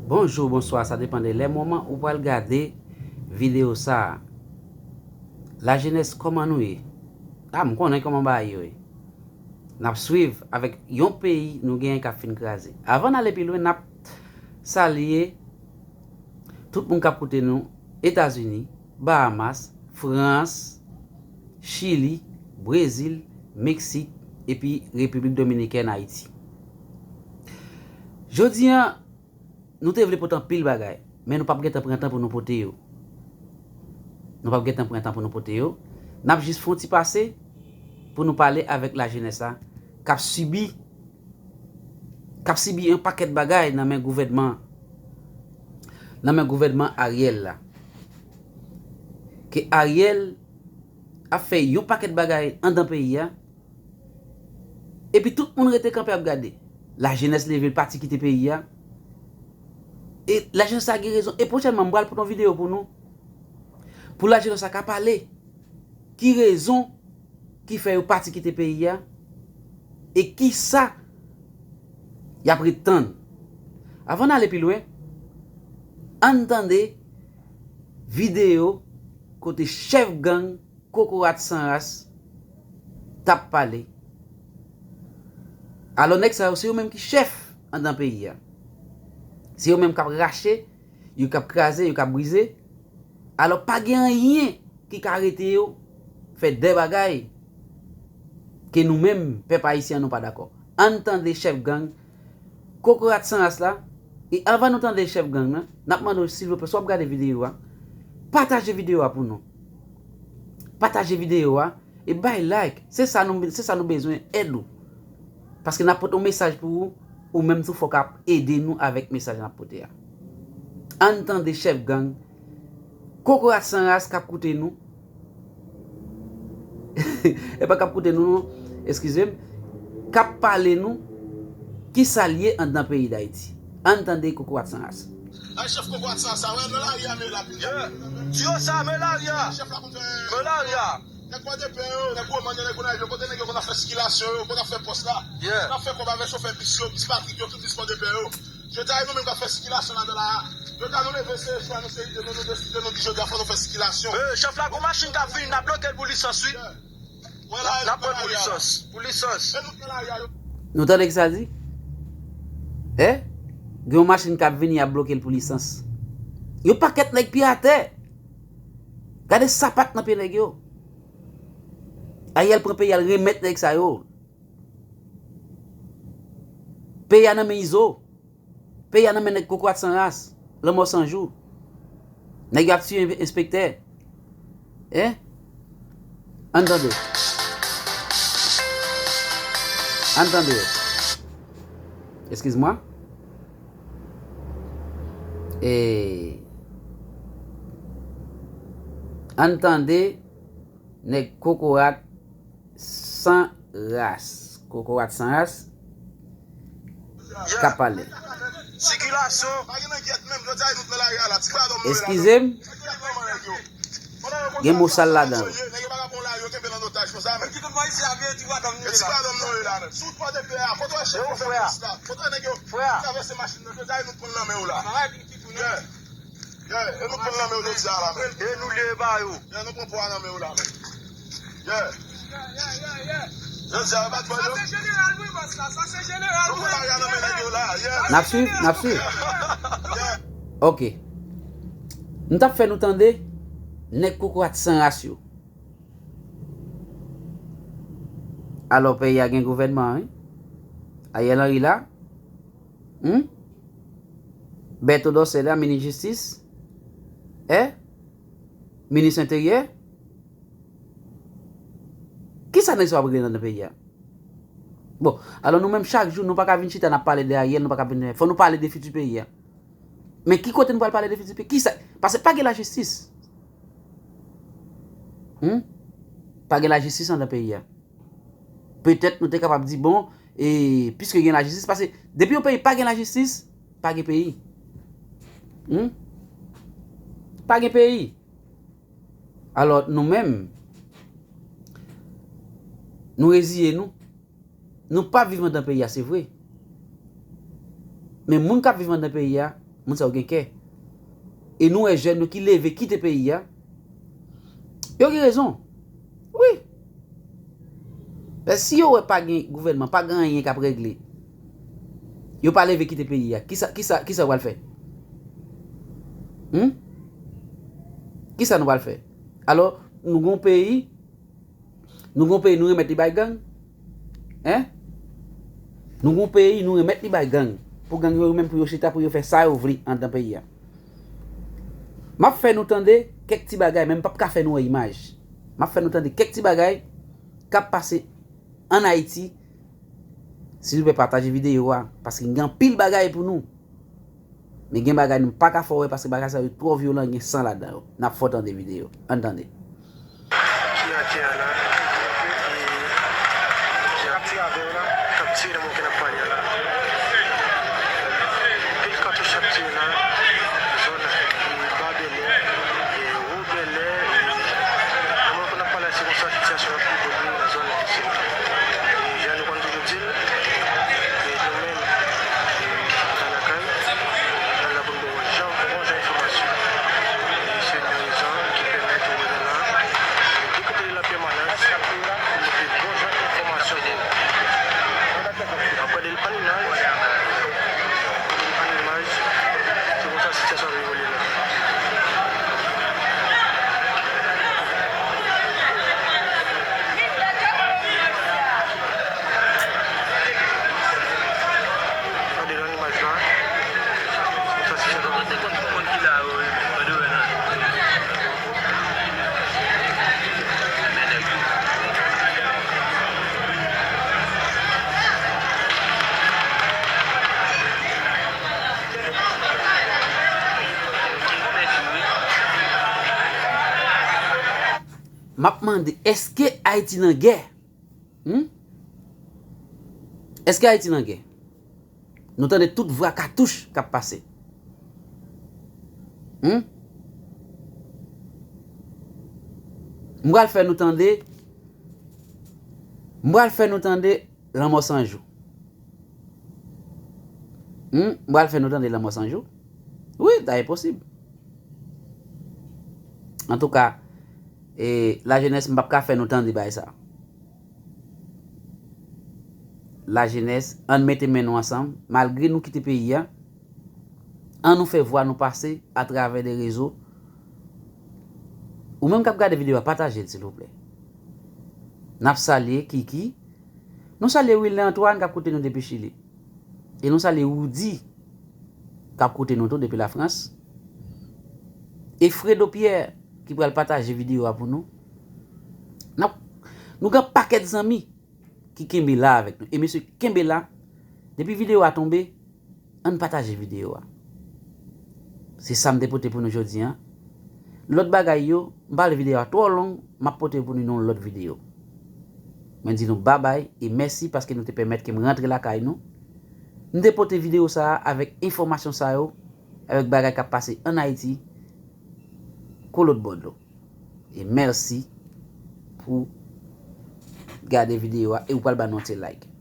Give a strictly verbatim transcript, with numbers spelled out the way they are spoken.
Bonjou, bonswa, sa depann de lè, moman ou pral gade videyo sa a. Lajenès, kòman nou ye? A, m konnen kòman bagay yo ye. N ap swiv avèk yon peyi nou genyen k ap fin kraze. Avan n ale pi lwen, n ap salye tout moun k ap koute nou Etazini, Bahamas, Frans, Chili, Brezil, Meksik, epi Repiblik Dominikèn, Ayiti. Jodi a, nou te vle pote anpil bagay, men nou p ap gentan pran tan pou nou pote yo. Nou p ap gentan pran tan pou nou pote yo. N ap jis fè yon ti pase pou nou pale avèk lajenès la k ap sibi, k ap sibi yon pakèt bagay nan men gouvènman, nan men gouvènman Ariel la. Ke Ariel ap fè yon pakèt bagay anndan peyi a, epi tout moun rete kanpe ap gade. Lajenès leve, l pati kite peyi a. E lajenès sa gen rezon. E pwochènman, m pral pote yon videyo pou nou. Pou lajenès sa ka pale. Ki rezon ki fè yo pati kite peyi a? E kisa y ap ret tann? Avan n ale pi lwen, ann tande videyo kote chèf gang Kokorat San Ras t ap pale. Alò, nèg sa yo, se yo menm ki chèf anndan peyi a. Se yo menm k ap rache, yo k ap kraze, yo k ap brize. Alò, pa gen anyen ki ka arete yo fè de bagay ke nou menm, pèp ayisyen an, nou pa dakò. Ann tande chèf gang Kokorat San Ras la. E anvan nou tande chèf gang nan, n ap mande w, silvouplè, si w ap gade videyo a, pataje videyo a pou nou. Pataje videyo a e bay like. Se sa nou, se sa nou bezwen, èd ou. Paske n ap pote yon mesaj pou ou, ou menm tou fò w ka ede nou avèk mesaj n ap pote a. Ann tande chèf gang Kokorat San Ras k ap koute nou. E pa k ap koute nou, non. Eskize m. K ap pale nou kisa l ye anndan peyi Dayiti. Ann tande Kokorat San Ras. Ay, chèf Kokorat San Ras sa, wè, nan lari a, men la, vini. Di yo sa, men lari a. Chèf la konn fè. Men lari a. Nèg Pòdepè yo, nèg Womàn yo, nèg Gonayiv yo, kote nèg yo konn ap fè sikilasyon yo, konn ap fè pòs la. Yeah. Konn ap fè kòb avèk chofè bis yo, bis Patrik yo, tout bis Pòdepè yo. Jodi a, e nou menm k ap fè sikilasyon ladan la a. Jodi a, nou leve, se chwa nou, se ide nou, nou deside, nou di jodi a, fò nou fè sikilasyon. Eh, chèf la, gon machin k ap vini, n ap bloke l pou lisans, wi. Yeah. N ap pran l pou lisans. Pou lisans. Nou tande ki sa l di? Eh? Gen yon machin k ap vini, y ap bloke l pou lisans. Yon pakèt nèg pye atè. Gade sapat nan pye nèg yo. Ariel pran peyi a, l remèt nèg sa yo. Peyi a nan men Izo. Peyi a nan men nèg Kokorat San Ras, Lanmò San Jou. Nèg yo ap tiye enspektè. Hein? Ann tande. Ann tande. Excuse-moi. E ann tande nèg Kokorat San Ras. Kokorat San Ras k ap pale. Sikilasyon. Eskize m. Gen mo sal ladan. Frè. Yeah, e nou pran nan men yo jodi a la, men. Yeah, nou leve ba yo. Yeah, nou pran pwa nan men yo la, men. Yeah. Jodi a, yo bat bò yo. Sa se jeneral, wi, bòs la. Sa se jeneral, wi. Nou pran bagay nan men nèg yo la, yeah. N ap swiv, n ap swiv. Yeah. Ok. M t ap fè nou tande nèg Kokorat San Ras yo. Alò, peyi a gen gouvènman, wi. Ariel Henry la. Hmm? Berto Dorcé la, minis jistis. Eh? Minis enteryè. Kisa nèg sa yo ap regle nan peyi a? Bon, alò nou menm chak jou, nou pa ka vin chita, n ap pale de Ariel, nou pa ka vin, fò nou pale de fiti peyi a. Men ki kote nou pral pale de fiti peyi? Kisa? Paske pa gen lajistis. Hmm? Pa gen lajistis anndan peyi a. Petèt nou te kapab di, bon, e, piske gen lajistis, paske depi yon peyi pa gen lajistis, pa gen peyi. Hmm? Pa gen peyi. Alò, nou menm, nou reziye nou. Nou pa viv anndan peyi a, se vre. Men moun k ap viv anndan peyi a, Moun sa yo gen kè. E nou wè jèn yo ki leve kite peyi a, yo gen rezon. Wi. Paske si yo wè pa gen gouvènman, pa gen anyen k ap regle, yo pa leve kite peyi a, kisa, kisa, kisa yo pral fè? Hmm? Kisa nou pral fè? Alò, nou gon peyi, nou gon peyi, nou remèt li bay gang? Hein? Nou gon peyi, nou remèt li bay gang. Pou gang yo menm, pou yo chita, pou yo fè sa yo vle anndan peyi a. M ap fè nou tande kèk ti bagay, men m p ap ka fè nou wè imaj. M ap fè nou tande kèk ti bagay k ap pase ann Ayiti. Silvouplè, pataje videyo a, paske gen anpil bagay pou nou. Men gen bagay nou pa ka fè w wè, paske bagay sa yo twò vyolan, gen san ladan yo. N ap fè w tande videyo. Ann tande. Ki atè a la, e ki ap tire avè yo la, k ap tire nan moman ke n ap pale a la. Pil katouch ap tire la, zòn, e, Ba Bèlè, e, Wo Bèlè, e, nan moman ke n ap pale a, se konsa sitiyasyon an ap evolye nan zòn isit la. E, jan nou konn toujou di l, e, nou menm, e, nou lakay, nou la pou n ba w jan, bon jan enfòmasyon. E se yon rezon ki pèmèt ou wè nou la. Nou dekote li an pèmanans pou nou pote bon jan enfòmasyon pou ou. N ap gade l an imaj, ann imaj, se konsa sitiyasyon an evolye la. Gade nan imaj la. Sa se sa. M ap mande, èske Ayiti nan gè? Hmm? Èske Ayiti nan gè? Nou tande tout vwa katouch k ap pase. Hmm? M pral fè nou tande, m pral fè nou tande Lanmò San Jou. Hmm? M pral fè nou tande Lanmò San Jou. Wi, ta e posib. Antouka, e, lajenès, m p ap ka fè nou tande bagay sa. Lajenès, ann mete men nou ansanm, malgre nou kite peyi a, ann nou fè vwa nou pase atravè de rezo. Ou menm k ap gade videyo a, pataje l, silvouplè. N ap salye Kiki. Nou salye Wilner Antoine k ap koute nou depi Chili. E nou salye Woody k ap koute nou tou depi Lafrans. E Fredo Pierre ki pral pataje videyo a pou nou. N ap, nou gen pakèt zanmi ki kenbe la avèk nou. E mesye, kenbe la. Depi videyo a tonbe, ann pataje videyo a. Se sa m te pote pou nou jodi a. Lòt bagay yo, m pa vle videyo a twò long, m ap pote pou nou nan yon lòt videyo. Mwen di nou babay e mèsi paske nou te pèmèt ke m rantre lakay nou. M te pote videyo sa a avèk enfòmasyon sa yo, avèk bagay k ap pase ann Ayiti, kou lòt bò dlo. E mèsi pou gade videyo a e ou pral ba nou yon ti like.